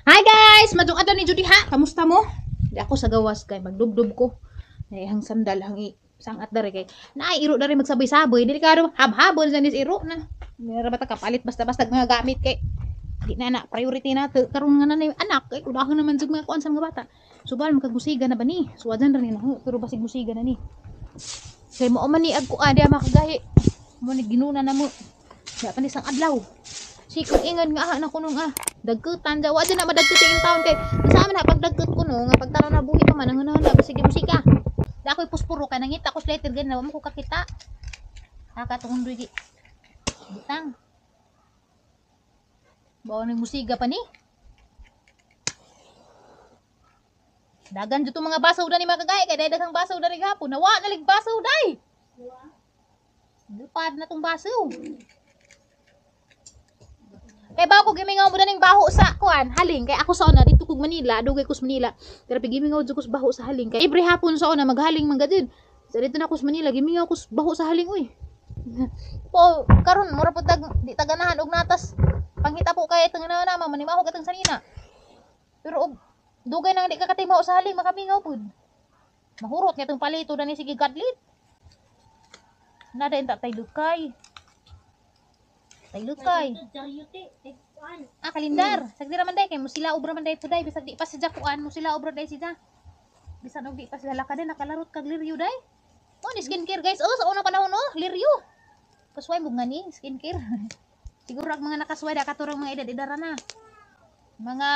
Hi guys! Madung adlaw ni Judy ha. Kamusta mo? Di ako sa gawas kay magdubdub ko. Nay hang sandal hang sangat dere kay naay iro dere magsabay-sabay dili ka habhabon sa nis iro na. Mira ba ta kapalit basta-basta mga gamit kay di na na priority na to. Karon nga na anak kay udahon naman jud mga kuan sa mga bata. Subal magkagusiga na ba ni? Suwadan ra ni na pero basig musiga na ni. Kay mao man ni ag kuan di makagahi. Mo ni ginuna na mo. Di pa ni sang adlaw. Si kung ingon nga na kuno nga dagkutan ja wa na madagkut yung taon kay sa amin ha pagdagkut kuno nga pagtanaw na buhi pa man ang hunahon na sige musika. Da ako'y puspuro kay nangita ko slater gan na wa mo ko kakita. Nakatungod gi. Butang. Bawa ning musiga pa ni. Dagan jud mga basaw da ni mga kagay kay dahil daghang basaw da ri gahapon. Nawa na lig basaw day. Lupad na tong basaw. Kay ba ko gimingaw mo ning baho sa kuan haling kay ako sa una dito kog Manila, dugay ko sa Manila. Pero gimingaw jud ko sa baho sa haling kay every hapon sa una maghaling man gud. Sa dito na ako sa Manila gimingaw ko sa baho sa haling uy. Po karon mura pud tag di taganahan og natas. Panghita po kay itong na na manimaho katong sanina. Pero og dugay nang di ka katimaw sa haling makamingaw pud. Mahurot nga itong palito dani sige gadlit. Nada inta tay lukay. Tay lukay. Ah, kalendar. Sagdi ra man day kay mo sila obra man day puday bisag di pa siya kuan mo sila obra day siya. Bisan og di pa sila ka nakalarot kag liryo day. Oh, ni skincare guys. Oh, sa unang panahon oh, liryo. Kasway mo nga ni skincare. Siguro ang mga nakasway da katurang mga edad edara na. Mga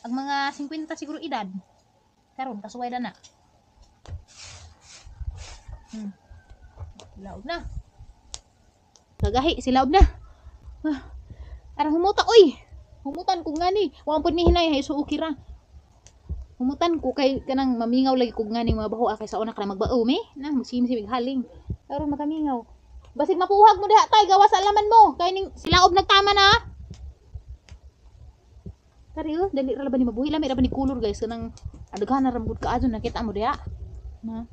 ang mga 50 siguro edad. Karon kasuway da na. Laog na. Kagahi silaob na. Ah. Arang humuta oy. Humutan ko nga ni. Wa pud ni hinay hay so okay ra. Humutan ko kay kanang mamingaw lagi ko nga ni mga baho kay sa una ka magbao me. Na magsimsim haling. Karon makamingaw. Basig mapuhag mo diha tay gawas sa laman mo. Kay ning silaob nagtama na. Kari oh, dali ra ba ni mabuhi lami ra ba ni color guys kanang adughan na ra gud kaadto nakita mo diha. Na.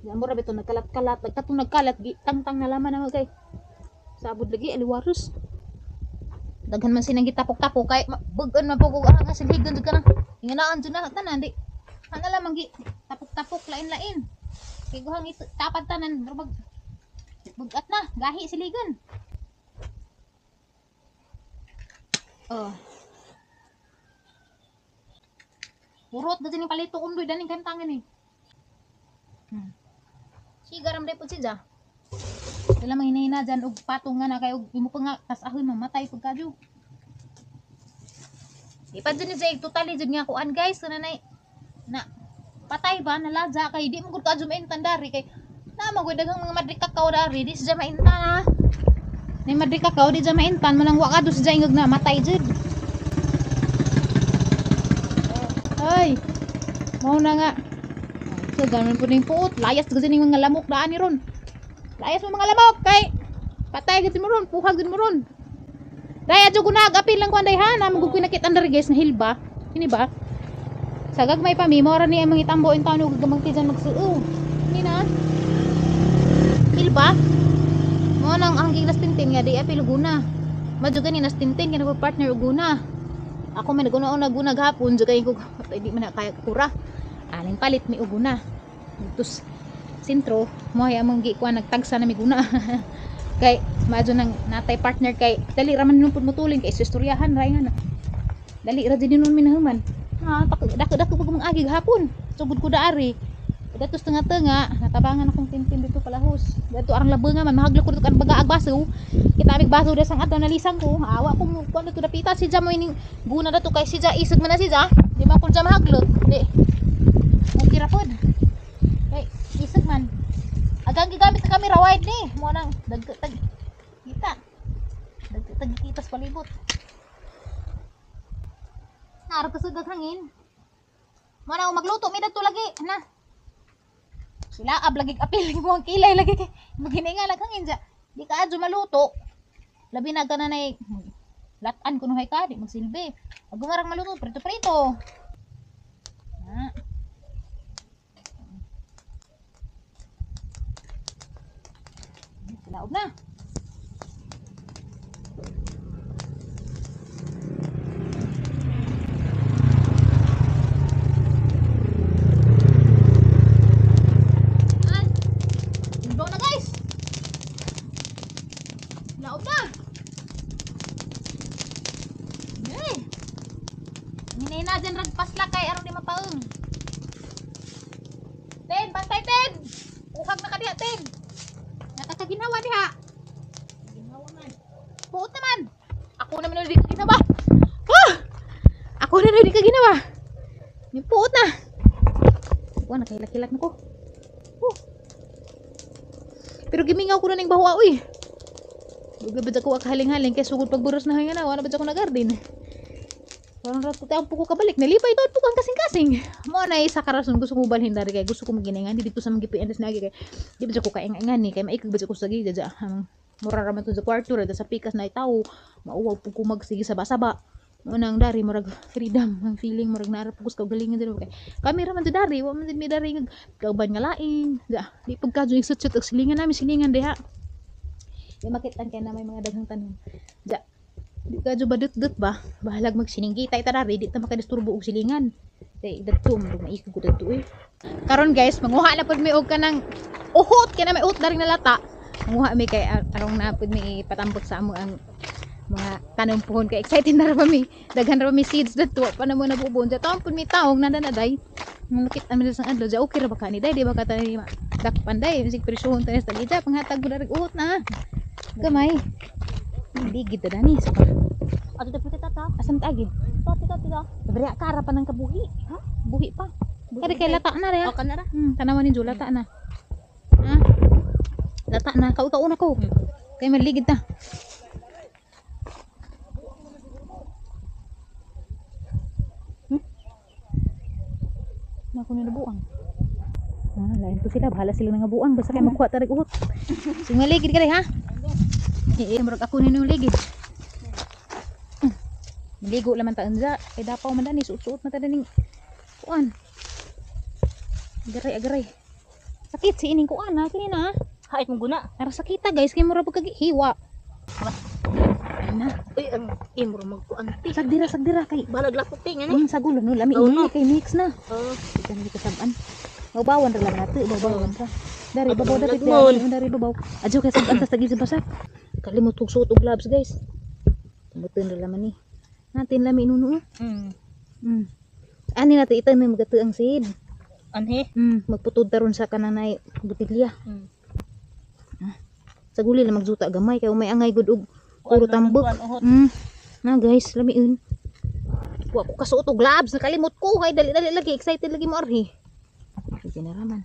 Di mo ra bitaw nagkalat-kalat, nagkatong nagkalat gi tangtang na laman na kay. Sabod lagi aliwaros. Daghan man sinang gitapok-tapok kay bugon man pug ang silhigon jud kanang inganaan jud na tanan di. Ana lamang gi tapok-tapok lain-lain. Kay guhang ito, tapad tanan murag bugat na gahi siligon. Oh. Purot na din palito undoy daning kantangan eh. Siga ram day pud siya. Dala mang hinahina dyan og patong nga na kay og imo pa nga kasahon mamatay pud kadyo. Di pa dyan ni Jake totally jud nga kuan guys na na patay ba naladya kay di mo gud kadyo maintan dari kay na man gud daghang mga madri kakao dari di siya maintan ha. Nay madri kakao di siya maintan manang wa kadto siya ingog na matay jud. Ay, mao na nga. So ganun po ning puot, layas gud ning mga lamok daan ni ron. Layas mo mga lamok kay patay gid mo ron, puhag gid mo ron. Day adyo gunag apil lang kuan day ha, na magud ko nakita diri guys na hilba. Kini ba? Sa gagmay pa mi mora ni ang mga itambo in taon og gamang tijan magsuo. Kini na. Hilba. Mo nang ang gilas tintin nga di apil guna. Madyo gani nas tintin kay nag partner og guna. Ako man naguna-una guna gahapon jud kay ko di man na kaya kura. Aning palit mi og guna. Dito sentro mo ay among gikuan nagtagsa na mi guna. Kay madyo nang natay partner kay dali ra man nung mutulin kay istoryahan ra nga na. Dali ra jud nun minahuman. Ha, dako pag mong agi gahapon. Sugod ko daari. Datos tenga-tenga natabangan akong tintin dito palahos. Dato arang labenga man mahaglok ko dito kan baga baso. Kita amig baso da sang adlaw nalisang ko. Awa ko kuan dito dapita si Ja mo ining guna dato kay si Ja isog man na si Ja. Di man ko ja mahaglok. Di. Okay ra pod. Kay isog man. Agang gigamit sa camera wide ni. Mo nang dagtag kita. Dagtag kita sa palibot. Narap ka sa hangin. Mo na magluto mi dadto lagi na. Sila ab lagi apil mo ang kilay lagi kay magininga lag hangin ja. Di ka adyo maluto. Labi na ka na nay latan kuno hay ka di magsilbi. Ag marang maluto prito-prito. Na. Silaob na. Hinahina dyan ragpasla kay aron di mapaung. Ten, bantay ten. Uhag na ka diha ten. Nakakaginawa diha. Ginawa man. Puot naman. Ako naman ulit di ka ginawa. Ah! Ako na ulit di ka ginawa. May puot na. Wah, nakahilak-hilak na ko. Oh. Pero gimingaw ko na ning baho uy. Dugay ba ko akahaling-haling kay sugod pagburos na hangin na wala ba ko na garden. Parang rato tayo po ko kabalik. Nalipay taon po kang kasing-kasing. Mo na isa ka rason gusto ko balhin dari kay gusto ko maginingan di dito sa mga na kay di ba ko kaingan ni kay maikig ba ko sa gigda dya. Mura ra man to sa kwarto ra sa pikas na itaw. Mauwaw po ko magsige saba-saba. Mo nang dari murag freedom ang feeling murag naara po ko sa kaugalingon diri kay kami ra man to dari wa man mi dari kauban nga laing. Da, di pagka isut-sut og silingan namin silingan diha. Di makitan kay na may mga daghang tanom. Da, di ka badut-dut ba? Bahalag magsininggita ita dari di ta makadisturbo og silingan. Kay dadto murag maikog ko dadto eh. Karon guys, manguha na pud mi og kanang uhot kay na may uhot dari na lata. Manguha mi kay arong na pud mi ipatambot sa amo ang mga tanom puhon kay excited na ra pa mi. Daghan ra pa mi seeds dadto pa na mo nabubuon. Sa taon pud mi taong nanda na day. Malakit ang sa adlaw ja okay ra ba ka ni day di ba ka tani dakpan day bisig presyon tani sa tagija panghatag mo dari uhot na. Gamay. Hindi gid na ni sa Ato ta puti tata. Asam taagi? Tata tata tata. Bari ka ara pa ng kabuhi. Ha? Buhi pa. Kari kay lata na re. O kanara. Tanawan ni Jo lata na. Ha? Lata na kau kauna ko. Kay maligid ta. Nako na nabuang. Ah, lain to sila bahala sila nga buang basta kay makuha tarig uhot. So maligid ka ha? Eh, murag ako ni nung ligid. Maligo laman ta unja, kay dapaw man dani suot-suot man ta daning kuan. Agaray agaray. Sakit si ining kuan ha kini na. Hait mong guna. Ara sakita guys kay mura pag hiwa. Ay na. Uy, ang imro magkuan ti. Sagdira sagdira kay Balag lapok ti ngani. ang sagulo no lami Oh, ini no. kay mix na. Oh. Di ka na kasaban. Maubawan ra lang nato, babawan ra. Dari Ato babaw ang dapit lagmon. dari, dari babaw. Adyo kay saban tas tagi sa basak. Kalimot kog suot og gloves guys. Tumutin ra laman ni. Natin lami inuno. Ani nato ito may magatu ang seed. Anhe. Magputod taron sa kananay butilya. Sa guli lang magjuta gamay kay may angay gud og puro tambok. Na guys, lamiun. Wa ko kasuot og gloves, nakalimot ko kay dali-dali lagi excited lagi mo arhi. Sige na raman.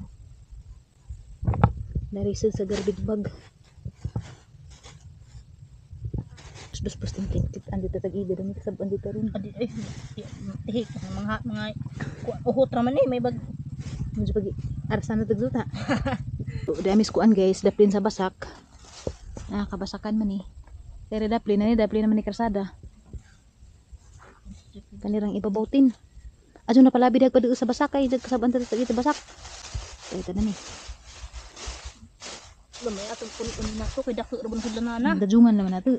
Dari sad sa garbage bag. Dos posting kit andi ta tag-ida dami kasab andi ta ron. Adi ay tihik mga mga uhot ra man eh may bag Medyo pag arasan na tagzuta. Dami kuan guys, daplin sa basak. Ah, kabasakan man eh. Pero daplin na ni, daplin naman ni karsada. Kanirang ibabawtin. Adyo na palabi dag pa sa basak kay dag kasaban ta sa basak. Ay tanan ni. Lamay atong puno na to kay dako ra man sila na. Dajungan naman nato.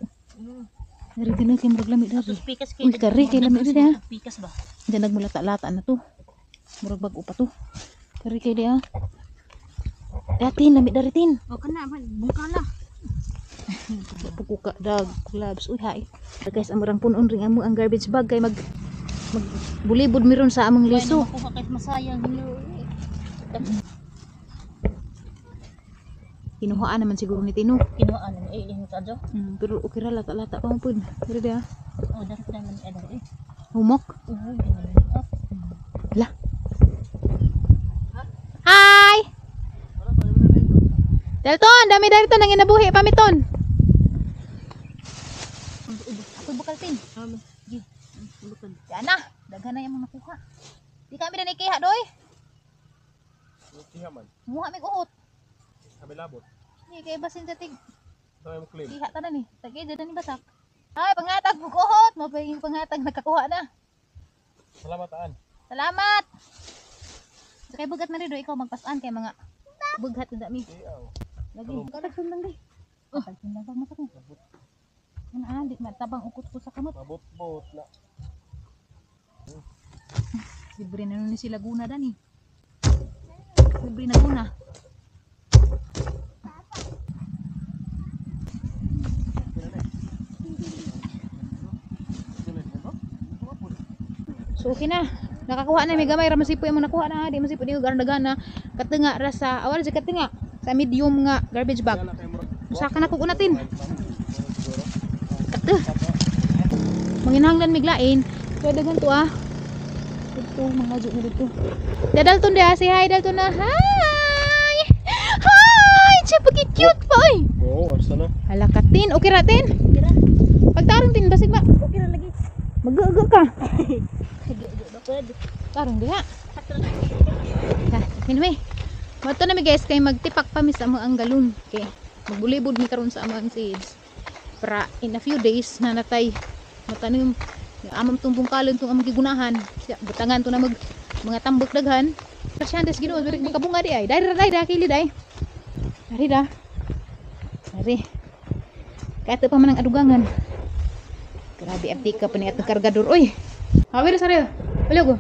Dari din kay murag lami dari. Atos pikas kay. Uy, kari kay lami rin ha. Pikas ba? Diyan nagmulata-lata na to. Murag bag-o pa to. Kari kay di ah. Datin lami dari tin. O kana man bungkala. Pukuka dag gloves. Uy hay. Guys, amorang punon ring amo ang garbage bag kay mag mag bulibod miron sa among liso. Makuha kay masayang hino. Kinuhaan naman siguro ni Tino. Kinuhaan na eh yung kadyo. Pero okay ra lata-lata pa mo pud. Pero di ah. O dapat naman eh. Humok. Oo, La. Hi! Dalton, dami Dalton ang inabuhi pa miton. Ako bukal tin. Yan na, daghan na yung mga nakuha. Di kami na nikiha doy. Kiha man. Muha mig uhot. Kami labot. Di kay basin sa tig Sa mo claim. kiha tanan ni. Tagi dyan ni basak. Ay, pangatag mo kuhot. Mapay yung pangatag nakakuha na. Salamat aan. Salamat. Sa kay bugat man rin ikaw magpasan kay mga bughat na dami. Iyaw. Lagi. Tagsun lang di. Oh, tagsun lang pag masak mo. Ano ah, di matabang ukot ko sa kamot. Mabot-bot na. Libre na nun ni si Laguna dani. Libre na guna. So okay na. Nakakuha na may gamay ra man sipo imong nakuha na di man sipo di gardagan na katunga ra sa awal sa katunga sa medium nga garbage bag. Usa ka na kog unatin. Katu. Manginahanglan miglain. So dagan to ah. Dito mga jud dito. Da Dalton da, say hi Dalton na. Hi. Hi! Siya cute pa oy. Oo, asa na? Hala ka tin, okay ra tin? Okay ra. Pagtarong tin basig ba? Okay ra lagi. Mag-ugo ka. Pwede. Tarong diha. Ha, anyway, mato na mi guys kay magtipak pa mi sa among ang galon. Okay. Magbulibod mi karon sa among seeds. Para in a few days na natay matanim yung among tumbong kalon tong among gigunahan. Siya, butangan to na mag mga tambok daghan. Presyantes Ginoo, balik makabunga di ay. Dai ra dai da kili dai. Dari da. Dari. Kato pa man ang adugangan. Grabe aptika pa ni atong kargador oy. Hawir sa reyo. Wala ko.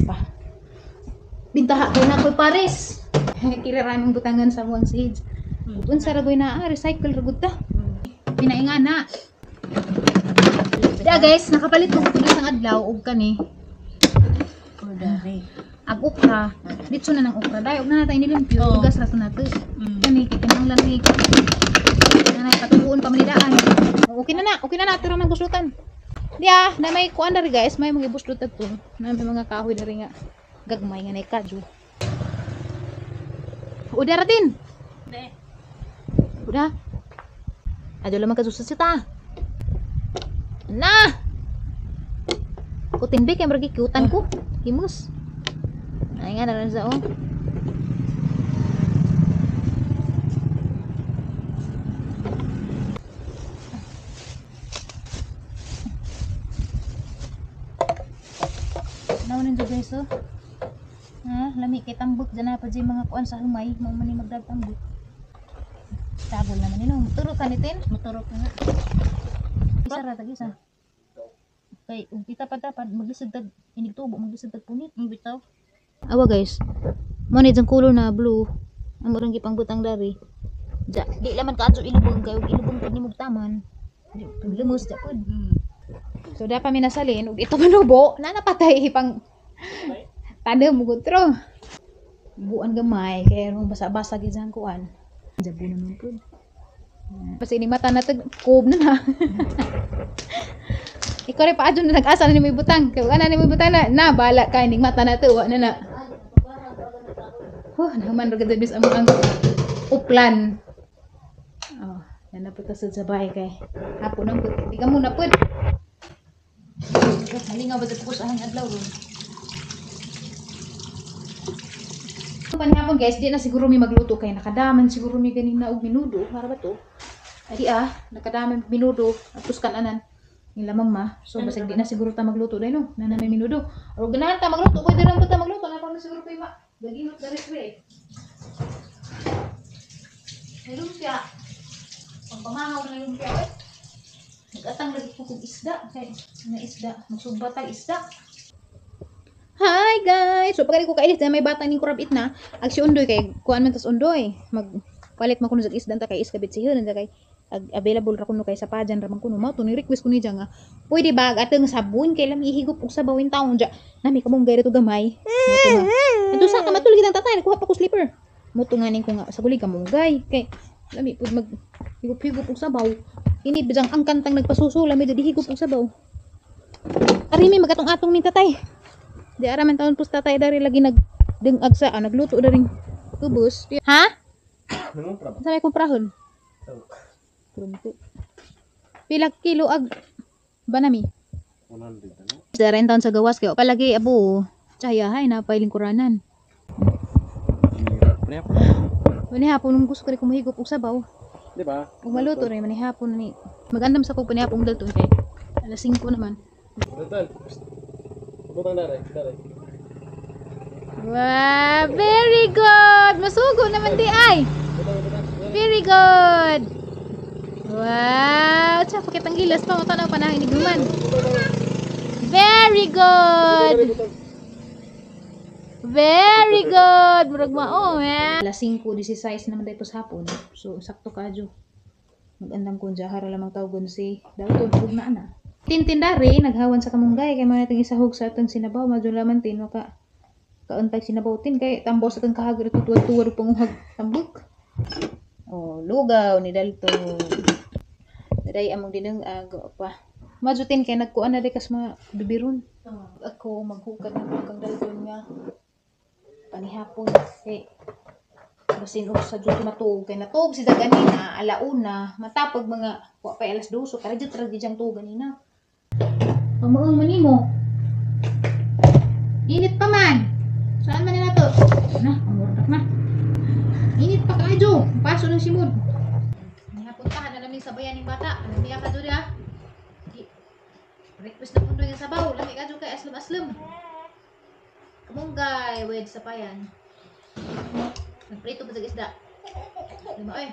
Pa. Bintaha ko na ko'y pares. Kira raming butangan sa buwang seeds. Unsa ra goy naa, recycle ra gud ta. Pinainga na. Da guys, nakapalit ko pud isang adlaw og kani Ordari. ag okra. Ditso na ng okra dai og na natay nilimpyo, Oo. tugas ra to nato. Kani kay kinahanglan ni nanay patubuon pa man ni daan. Okay na okay na na tira ng buslutan. Diya, na may kuan dari guys, may mga buslot adto. Na may mga kahoy dari nga gagmay nga nay kadyo. Uda ra din. De. Uda. Adyo lamang kasusad ta. Na. Kutin be kay murag gikutan ko. Himus. Ay nga na sa oh. Naon ninyo guys oh. Ha, lami kay tambok dyan na pa dyan mga kuan sa humay, mao man ni magdag tambok. Tabol naman nino, turo ka ni Tin. Motorok na nga. Isa ra tag isa. Kay ug itapad-tapad maglisod tag inigtubo, maglisod tag punit. Ang bitaw. Awa guys. Mo ni jang color na blue. Amo rang gipangbutang dari. Ja, di laman kaadto ilubong kay ug ilubong pud nimog taman. Di pud lumos ja pud. So dapat mi nasalin ug ito manubo, na napatay pang tanom ug utro. Buan gamay kay rong basa-basa gid sa kuan. Jabo na nun pud. Basta ini mata na tag kob na na. Ikaw rin pa adyo na nag-asa na ni may butang. Kay wala na ni may butang na, na bala ka ining mata na to, wa na na. Huh, nahuman ra gid bis ang uplan. Oh, yan na po ta sa bahay kay. Hapon ang pud. Di ka muna pud. Malingaw ba sa ahang adlaw ron? Panihapon guys, di na siguro mi magluto kay nakadaman siguro mi ganina og minudo. Para ba to? Adi ah, nakadaman minudo atos kananan nila mama. So basig di na siguro ta magluto dai no. Na may minudo. Or ganahan ta magluto, pwede lang po ta magluto na pa man siguro koy ma. Gaginot dari pre. May lumpia. Pagpamahaw na lumpia oy. Nagatang lagi ko kog isda kay nga isda, magsugba tag isda. Hi guys! So pagkali ko kailis na may bata ning kurabit na, ag si Undoy kay kuan man tas Undoy. Mag palit man kuno sa isda ta kay iskabit siya nandiya kay ag available ra kuno kay sa pajan ra man kuno mao to ni request ko ni nga pwede ba ag ateng sabon kay lami ihigop og sabaw in taon ja nami kamong gay to gamay. Mao to nga. Adto sa ka matulog ang tatay nakuha pa ko slipper. Mo to nga ning ko nga sa guli kamunggay kay lami pud mag higop-higop og sabaw. Ini bijang ang kantang nagpasuso lami di higop og sabaw. Arimi magatong-atong ni tatay. Di ara man taon pus tatay dari lagi nag dengag sa ah, nagluto daring tubos. Ha? Nangumpra ba? Sa may kumprahon? Trumpo. Pila kilo ag banami? 100 ano? Sa rin taon sa gawas kayo. Palagi abo. Tsaya hay na pailing kuranan. Panihapon. Manihapon nung gusto ko rin kumuhigop og sabaw. Di ba? Ug maluto rin manihapon ni. Magandam sa kog panihapon dalton kay alas 5 naman. Dalton. Butang dare, dare. Wow, very good. Masugo naman di ay. Butang, butang. Dare. Very good. Wow, tsa pakitang gilas pa mo tanaw panahon ni Guman. Very good. Butang. Very good. Murag mao eh. Alas 5:16 naman dahil sa hapon. So sakto kadyo. Magandang kun jahara lamang tawgon si Dalton ug na ana. Tintindari, naghawan sa kamunggay kay mga nating isahog sa atong sinabaw, madyo laman tin maka kauntay sinabaw tin kay tambo sa atong kahag tuwad-tuwad panguhag tambok. Oh, lugaw ni Dalton. Daday among dinung aga pa. Madyo tin kay nagkuan na di kas mga bibiron. Ako maghukat na ko kang Dalton nga panihapon kay basin og sa jud matuog kay natuog si ganina alauna matapog mga wa pa alas 12 kara jud ra gid tuog ganina. Pamaong man nimo. Init pa man. Saan man nila to? Na, ang na. Init pa kaayo. Paso ng simod. Nihapon pa na namin sabayan ning bata. Ano niya ka jud ah? Request na pundo yung sabaw. Lami ka jud kay aslom-aslom. Kamunggay with sapayan. Nagprito pa sa isda. Lima oy.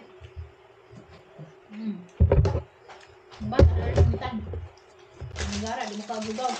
Ang bata na rin. Ang gara, di mo kagugaw.